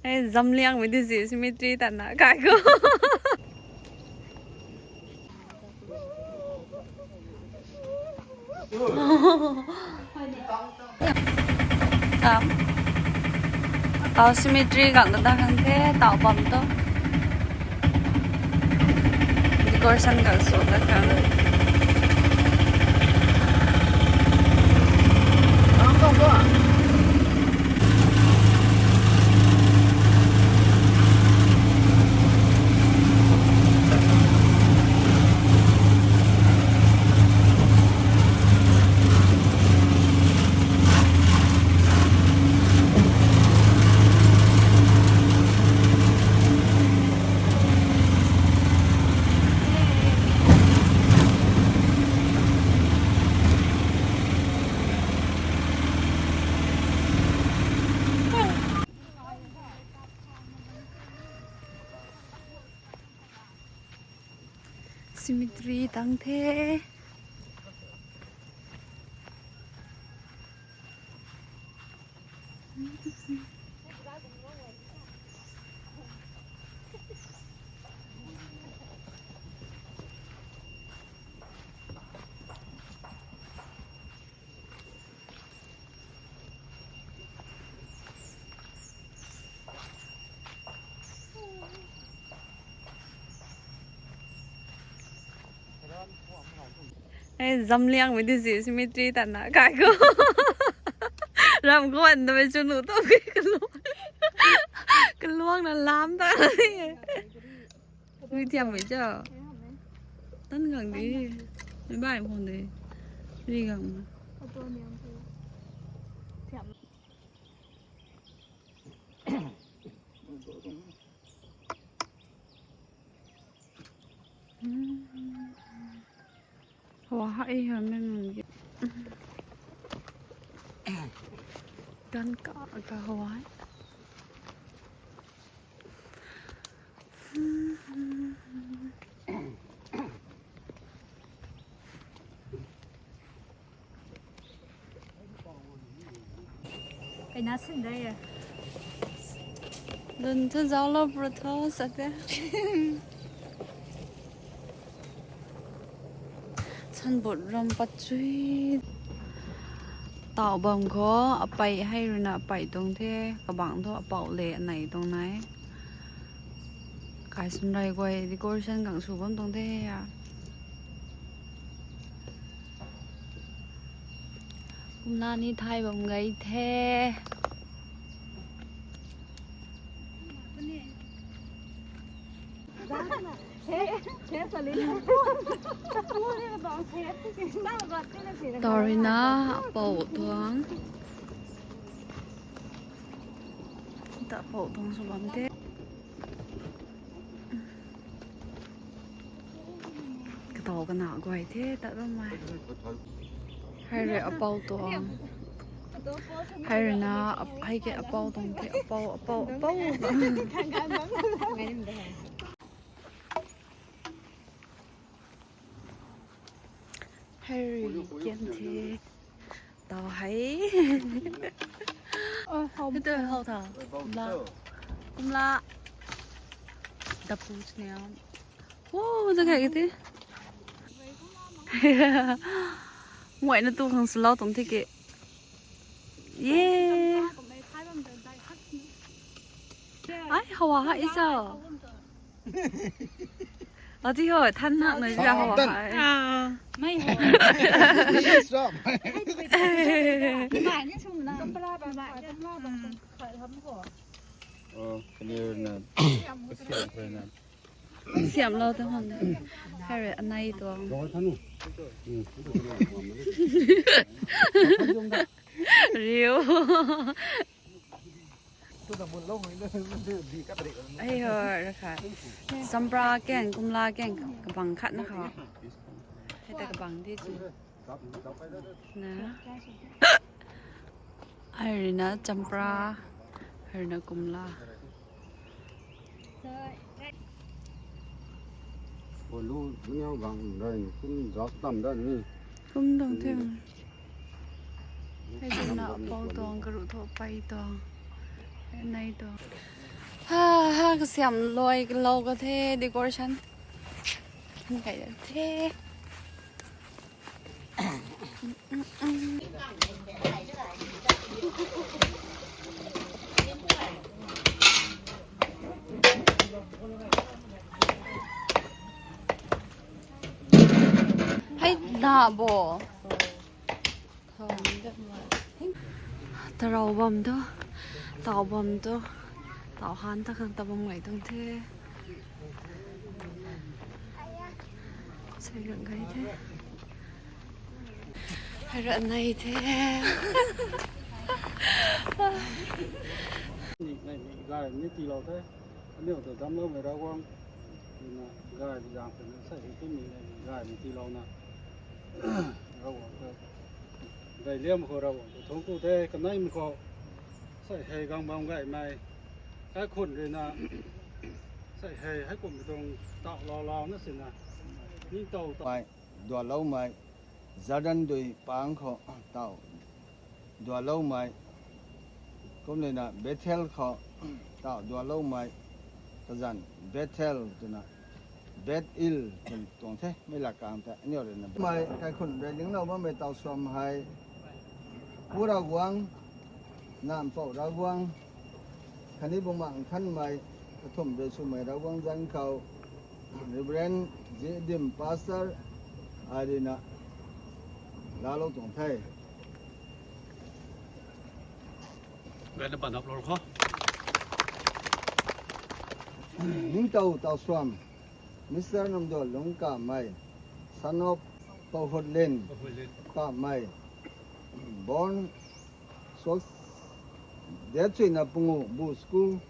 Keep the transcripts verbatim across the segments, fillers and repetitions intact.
Ei, Zamliangmei di zi cemetery tatna kai khou. Tam. Tau cemetery gang ta khang the, tau bam tu. Decoration gang sw ta khang. Cemetery tang the. Ei, Zamliangmei di zi cemetery tatna kai khou. Ram guan ta mei chu nu tu ke kaluang. Kaluang na lam ta. Ri thiam mei cha. Tan gang di. Mei bai phone de. Ri gang. Hawa hai ha mei mun ge. Gan ka ka hawa hai. Kaina sin de ya. Dun thu zauc lo bro tho sa te. Sanbot ram pat chui. Tau bam khou apei hei ruina apei tuang the, kabang thu apou le anei tuang nai. Kai swn rei guay decoration gang sw bam tuang the ya. Kumna ni thay bam gay the. Tau ruina apou tuang. Ta apou tuang sw bam the. Kataw kana guay the, tat bammei. Hei rui apou tuang. Hei ruina ap-, hei ke apou tuang the, apou, apou, apou. Hei rui kian the. Tau hei. Oi, how. Hei tu how tha. Kumla. Kumla. Dapu chniam. Wow, jaga ke the. Nguay na tu khang swlou tuang the ke. Ye. Ai, hawa hai sa. Ati ho, than nak na ja hawa hai. Ah, mei ho. Yes, sir. Ni mai ni sum na. Kampala ba, ba, ba, ba, ba, khat ham ko. Oh, clear na. Siam lo ta hon. Hei rui anei tuang. Riu. Hei ho, rakha. Champra keng, kumla keng, kabang khat na kha. Hei ta kabang di chu. Na. Hei ruina champra, hei ruina kumla. Kum dang the. Hei ruina apou tuang, karu thu apei tuang. Hei nei tuang. Ha, ha, kasiam loi lou ka the, decoration. Kai da the. Hei na bo. Tarou bam tu, tau bam tu, tau han ta khang ta bam ngai tuang the. Sai rang gai the. Hai ra nai the. Ni, ni, ni, gay ni tiilou the. Aniu ta damcloumei Ravguangc, tina gay zang twna sa hei tumei ni gay ni tiilouna Ravguangc ta, gay liam khou Ravguangc ta thuanc ku the, kaneimei khou sa hei gang bam gaymei, kaikhun ruina sa hei heikumhmei tuang tauh lou lou na sina, ningtow tau. Mei, dualoumei, Jordan dui pang khou tau dualoumei, kumlena Bethel khou tau dualoumei, kazanc Bethel twna Beth-el twna tuang the, mei lak kang ta aniu ruina. Mei, kaikhun rui linglou bammei tau suam hei, Pu Ravguangc, Nac Mpouh Ravguangc, khatni Bumaengh Nthanmei, kathumh rui swmei Ravguangc zanc khou, Reverend J. Dim Pastor, ai ruina laalou tuang the. Gayna pan haplou kho. Ningtow tau suam, Mister Namdualung Kamei, son of Pouhutlin Kamei, born Suak, date chuina pungu, Bu School,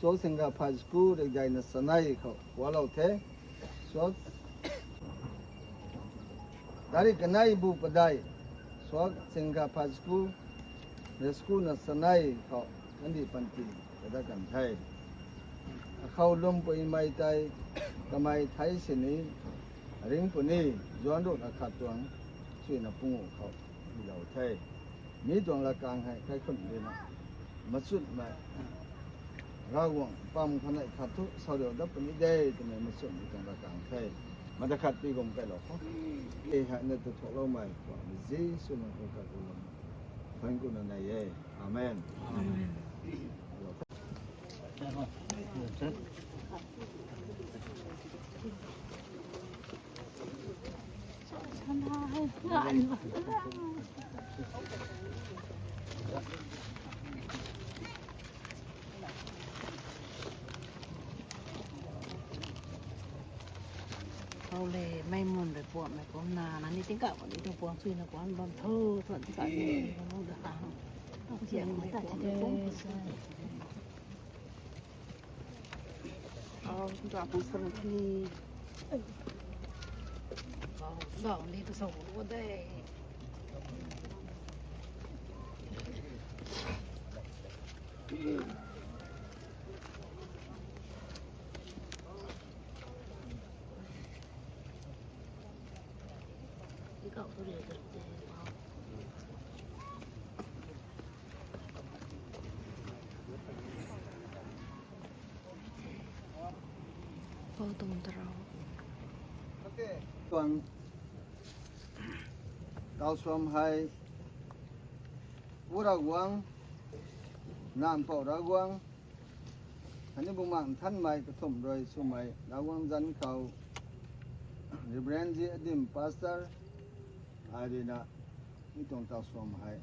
Suak Singkha Phay School, Rikdaina Sanei khou kualou the. Suak, tarik kanei Bu Padei, Suak Singkha Phay School, Rescue na Sanei khou kandih panty kada kan the. Akhou lwmpuimei tei kamei thei sini ringh puni, zuanc ruhna khat tuang chuina pungu khou tiilou the. Mi tuang lakang hei kaikhun ruina machutmei, Ravguangc pam khanei khat thu sauriu dat puni de twmei machutmei tuang lakang the. Mada khat pi gum kailou kho. E hei na tu thuakloumei Pu Jisu na khou kakuloumei thuanc ku na nai e. Amen. Khou le, mei mun rui puamhmei kumna, nangniw tingkauh khou ni tuang puang chuina kuan bam tho, thuan tingkauh ni bam da khang. Chiang mei ta chiang mei. Au, tua pang sa ru ni. Au, gau ni ka sa ru de. Pou tuang tarou. Tuang tau suam hei, Pu Ravguangc, Nac Mpouh Ravguangc, khatni Bumaengh Nthanmei kathumh rui swmei Ravguangc zanc khou, Reverend J. Adim Pastor, ai ruina mi tuang tau suam hei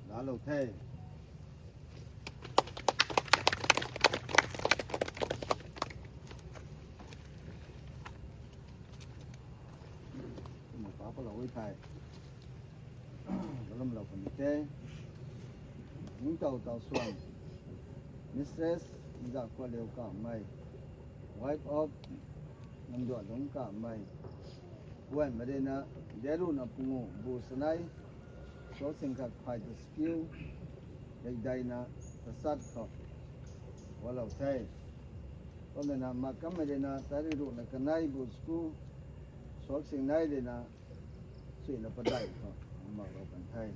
laalou the. Kumna pa palou e thei, laalou puni the. Ningtow tau suam, Mistress Nzakhualiu Kamei, wife of Namdualung Kamei, guanmei ruina, date ruhna pungu, Bu Sanei, Suak Singkha Phay School, Rikdaina Tachat khou kualou the. Kumlana mak kammei ruina, tarik ruhna kanei Bu School, Suak Singnei ruina, chuina padei khou maklou kan the.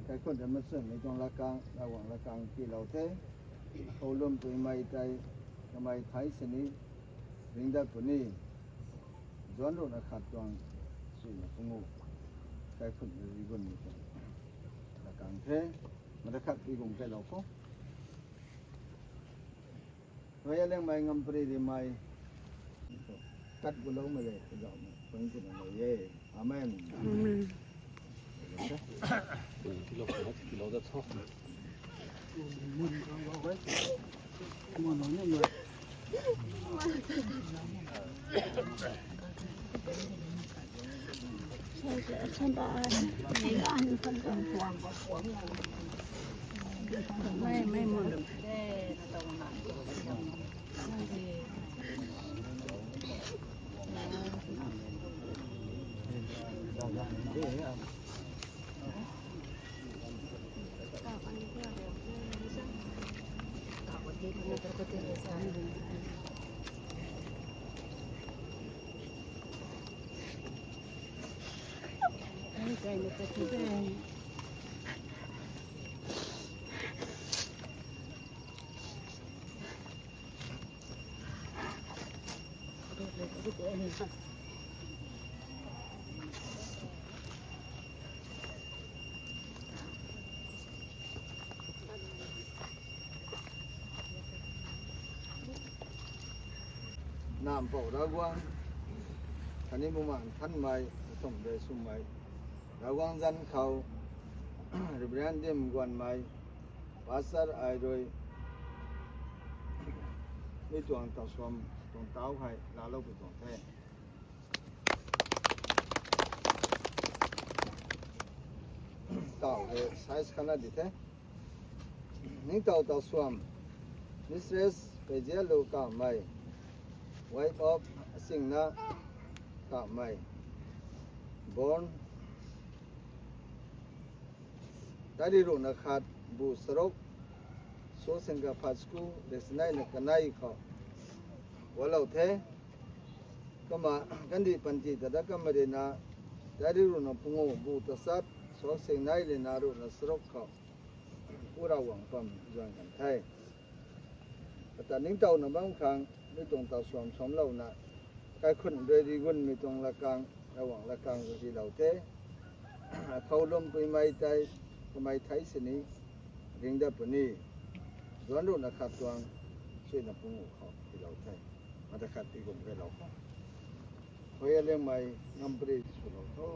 Kaikhun rui machutmei tuang lakang, Ravguangc lakang tiilou the. Akhou lwm puimei tei kamei thei sini ringdat puni. John ruhna khat tuang suina pungu kaikhun rigun ni tuang lakang the. Mata khat pi gum kailou khou. Hui alengmei ngampri rimei kat guloumei le kazauhmei pang tina lou e. Amen. Amen. Nampou Ravguangc, khatni Bumaengh Nthanmei, athumh de swmei Ravguangc zanc khou, Reverend Dimguanmei, Pastor ai rui, mi tuang tau suam tuang tau hei laalou pi tuang the. Tau hei size khatna di the. Ningtow tau suam, Mistress Peizialu Kamei, wife of Asingna Kamei, born tari ruhna khat bu sarok, so sengka phat sku, resinai na kanei khou gualou the. Kumna kandih panty ta dat kamei rui na, tari ruhna pungu bu tasat, so sengnai lina ruhna sarok khou, Pu Ravguangc pam zuan kan the. Kata ningtowna bam khang, mi tuang tau suam suamlouna, kaikhun rui rigunmei tuang lakang, Ravguangc lakang khou hilou the. Akhou lwm puimei tei, kamei thei sini ringdat puni. John ruhna khat tuang suina pungu khou hilou the. Mata khat pi gum kailou khou. Hui alengmei ngampri swlou tho.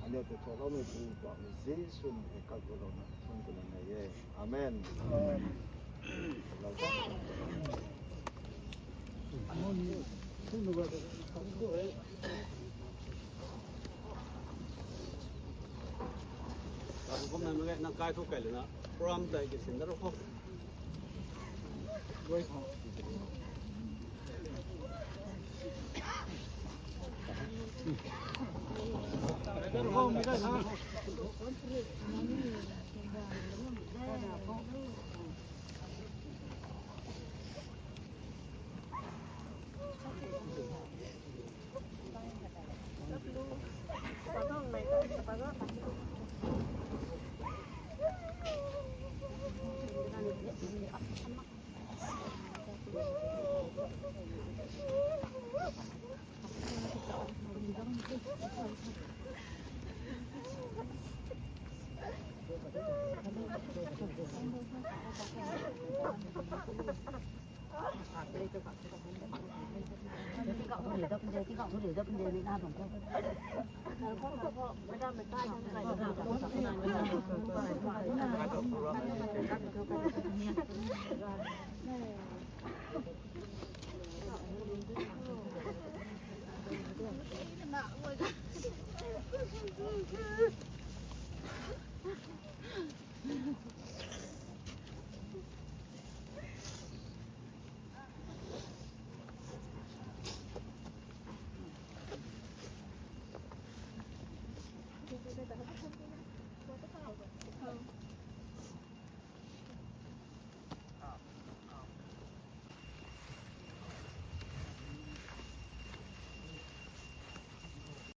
Aniu ta tholoumei Pu tuang Jisu mei kak gulouna thun twna nei e. Amen. Kumna nang kai thu kai luna program tei kisin da ro kho.